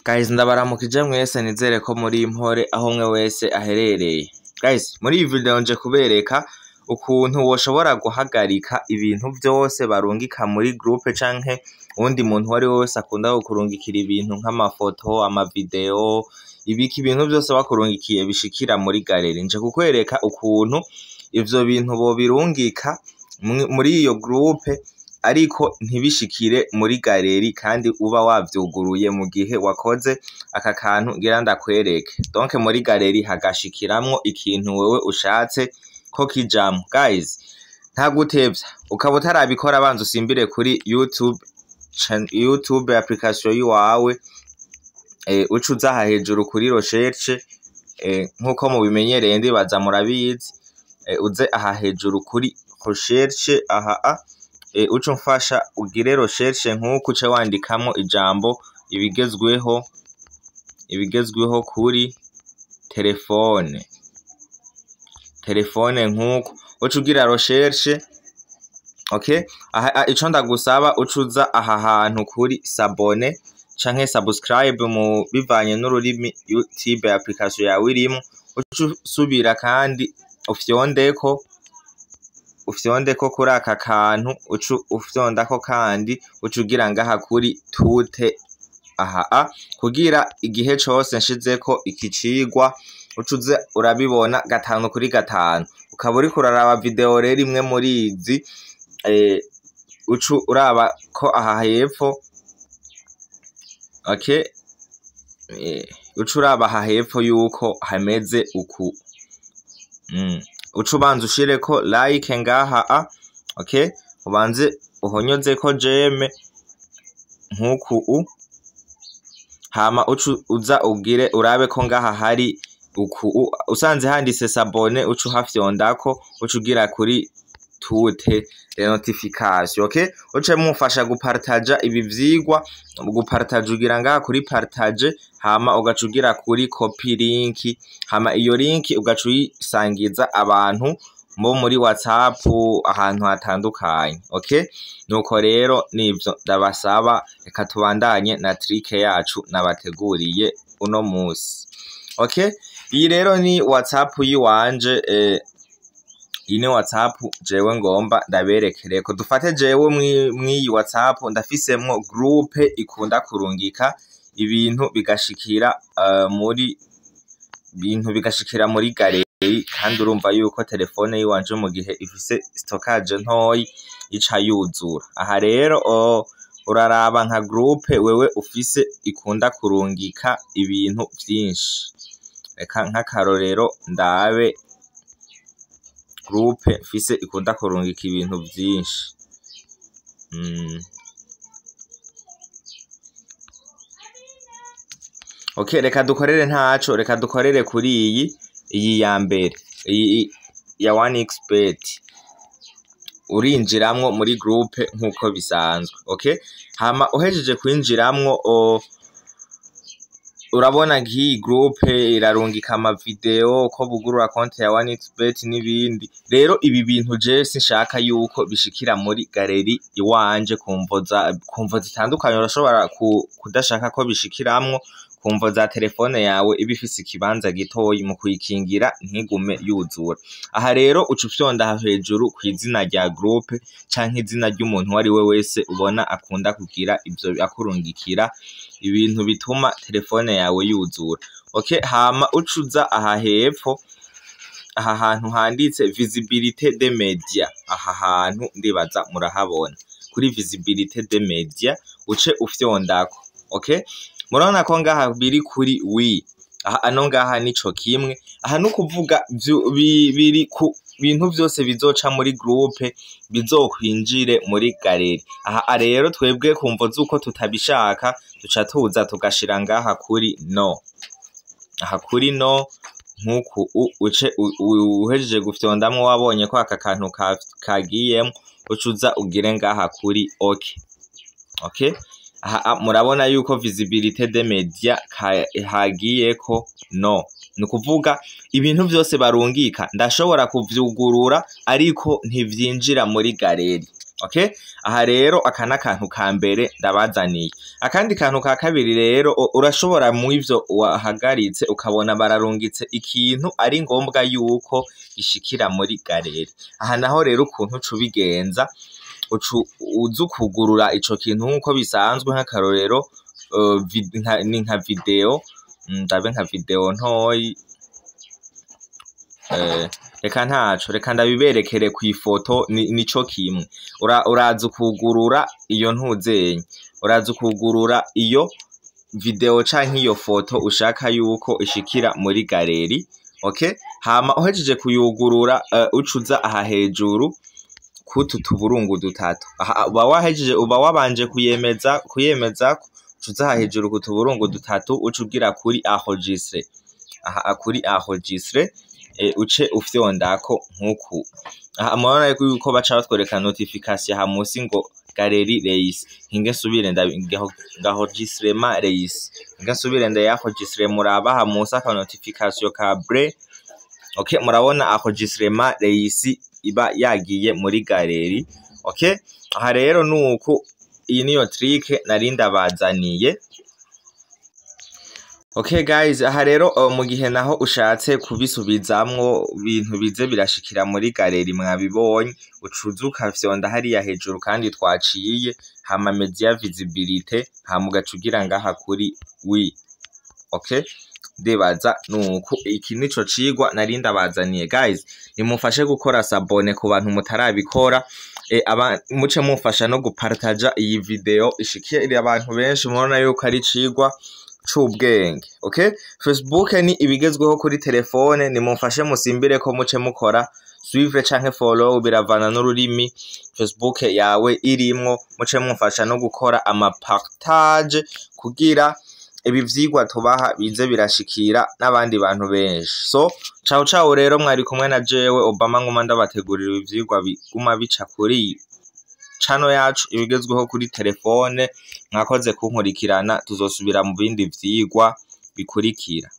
Guys, ndabaramukije mwese, nizere ko muri impore aho umwe wese aherereye. Guys, muri iyi video nje kubereka ukuntu woshobora guhagarika ibintu vyose barungika muri groupe, canke uwundi muntu uwari we wese akunda kukurungikira ibintu nk'amafoto, amavideo, ibiki, ibintu vyose bakurungikiye bishikira muri galerie. Nje kukwereka ukuntu ivyo bintu bobirungika muri iyo groupe ariko ntibishikire muri galerie, kandi uba wavyuguruye mu gihe wakoze aka kantu ngira ndakwereke. Donc muri galerie hagashikiramwo ikintu wewe ushatse ko kijamwo. Guys, nta gutevya, ukaba utarabikora banza usimbire kuri YouTube, YouTube application yiwawe, uca uza aha hejuru kuri recherche, nkuko mubimenyereye ndibaza murabizi, uze aha hejuru kuri recherche aha a, uce umfasha ugire recherche nkuko uce wandikamwo ijambo ibigezweho, ibigezweho kuri telefone, telefone nkuko uce ugira recherche. Okay, aha ico ndagusaba uce uza aha hantu kuri s'abonner canke subscribe mu bivanye n'ururimi YouTube application yawe irimwo, uce usubira kandi ufyondeko, ufyondeko kuri aka kantu, uce ufyondako kandi uce ugira ngaha kuri toutes aha a, kugira igihe cose nshizeko iki cigwa uce uza urabibona gatanu kuri gatanu. Ukaba uriko uraraba video rero imwe muri izi, uce uraba ko aha hepfo, okay, uce uraba aha hepfo yuko hameze uku. Uce ubanza ushireko like ngaha a, okay, ubanze uhonyozeko j'aime nkuku u, hama uce uza ugire urabe ko ngaha hari uku u, usanze handitse s'abonner uce uhafyondako, uce ugira kuri toutes les notifications. Okay, uce mumfasha gupartaja ibi vyigwa, gupartaja ugira ngaha kuri partage, hama ugaca ugira kuri copy link, hama iyo link ugaca uyisangiza abantu bo muri WhatsApp ahantu hatandukanye. Okay, nuko rero nivyo ndabasaba, reka tubandanye na trick yacu nabateguriye uno musi. Okay, iyi rero ni WhatsApp yiwanje, iyi ni WhatsApp jewe ngomba ndaberekereko. Dufate jewe mw'iyi WhatsApp ndafisemwo groupe ikunda kurungika ibintu bigashikira, muri bintu bigashikira muri galerie, kandi urumva yuko telefone yiwanje mu gihe ifise stockage ntoyi ica yuzura. Aha rero uraraba nka groupe wewe ufise ikunda kurungika ibintu vyinshi. Reka nk'akarorero ndabe groupe mfise ikunda kurungika ibintu vyinshi. Okay, reka dukorere ntaco, reka dukorere kuri iyi ya mbere, iyi ya 1xBet. Urinjiramwo muri groupe nkuko bisanzwe. Okay, hama uhejeje kwinjiramwo, urabona nk'iyi groupe irarungika ama video ko bugurura konti ya 1xBet n'ibindi. Rero ibi bintu je sinshaka yuko bishikira muri galerie iwanje kumvo zitandukanye. Urashobora kudashaka ko bishikiramwo kumvo za telefone yawe iba ifise ikibanza gitoyi, mu kuyikingira ntigume yuzura. Aha rero uca ufyonda hejuru kw'izina rya groupe canke izina ry'umuntu uwo ari we wese ubona akunda kugira ivyo akurungikira ibintu bituma telefone yawe yuzura. Okay, hama uca uza aha hepfo, aha hantu handitse visibilité des médias, aha hantu ndibaza murahabona kuri visibilité des médias, uce ufyondako. Okay, murabona ko ngaha biri kuri oui, aha ano ngaha nico kimwe. Aha nukuvuga biri ku bintu vyose bizoca muri groupe bizokwinjire muri galerie. Aha rero twebwe kumvo zuko tutabishaka duca tuza tugashira ngaha kuri no, aha kuri no nkuku uce uhejeje gufyondamwo wabonye ko aka kantu kagiyemwo, uca uza ugire ngaha kuri okay. Okay, aha murabona yuko visibilité des médias hagiyeko no, ni ukuvuga ibintu vyose barungika ndashobora kuvyugurura ariko ntivyinjira muri galerie. Okay, aha rero aka n'akantu ka mbere ndabazaniye. Akandi kantu ka kabiri rero, urashobora mw'ivyo wahagaritse ukabona bararungitse ikintu ari ngombwa yuko gishikira muri galerie. Aha naho rero ukuntu uca ubigenza, uca uza ukugurura ico kintu nk'uko bisanzwe. Nk'akarorero, ni nka video, ndabe nka video ntoyi, reka ntaco, reka ndabiberekere kw'ifoto, nico kimwe. Uraza ukugurura iyo ntuzenye, uraza ukugurura iyo video canke iyo foto ushaka yuko ishikira muri galerie. Okay, hama uhejeje kuyugurura, uca uza aha hejuru kutu tuburungu dutatu. Aha uba wahejeje, uba wabanje kuyemezako, uca uza aha hejuru ku tuburungu dutatu, uca ugira kuri enregistrer. Aha kuri enregistrer, uce ufyondako nkuku. Aha murabona yuko baca batwereka notification aha musi ngo "Galerie réussie". Hinge nsubire enregistrement réussi, hinge nsubire ndayaenregistre. Muraba aha musi aka notification ka bleu. Okay, murabona enregistrement réussi, iba yagiye muri galerie. Okay, aha rero nuku, iyi niyo trick nari ndabazaniye. Okay guys, aha rero, mu gihe naho ushatse kubisubizamwo, ibintu bize birashikira muri galerie, mwabibonye, ucuza ukafyonda hariya hejuru kandi twaciye, hama media visibility, hama ugaca ugira ngaha kuri oui. Okay, ndibaza nuku, iki nico cigwa nari ndabazaniye. Guys, nimumfashe gukora s'abonner ku bantu mutarabikora, muce mumfasha no gupartaja iyi video ishikire abantu benshi. Murabona yuko ari icigwa c'ubwenge. Okay, Facebook ni ibigezweho kuri telefone. Nimumfashe musimbire ko muce mukora suivre canke follow, biravana n'ururimi Facebook yawe irimwo. Muce mumfasha no gukora ama partage kugira ibi vyigwa tubaha bize birashikira n'abandi bantu benshi. So ciao ciao rero, mwari kumwe na jewe Obama, nguma ndabategurira ivyigwa biguma bica kuri channel yacu ibigezweho kuri telefone. Mwakoze kunkurikirana, tuzosubira mu bindi vyigwa bikurikira.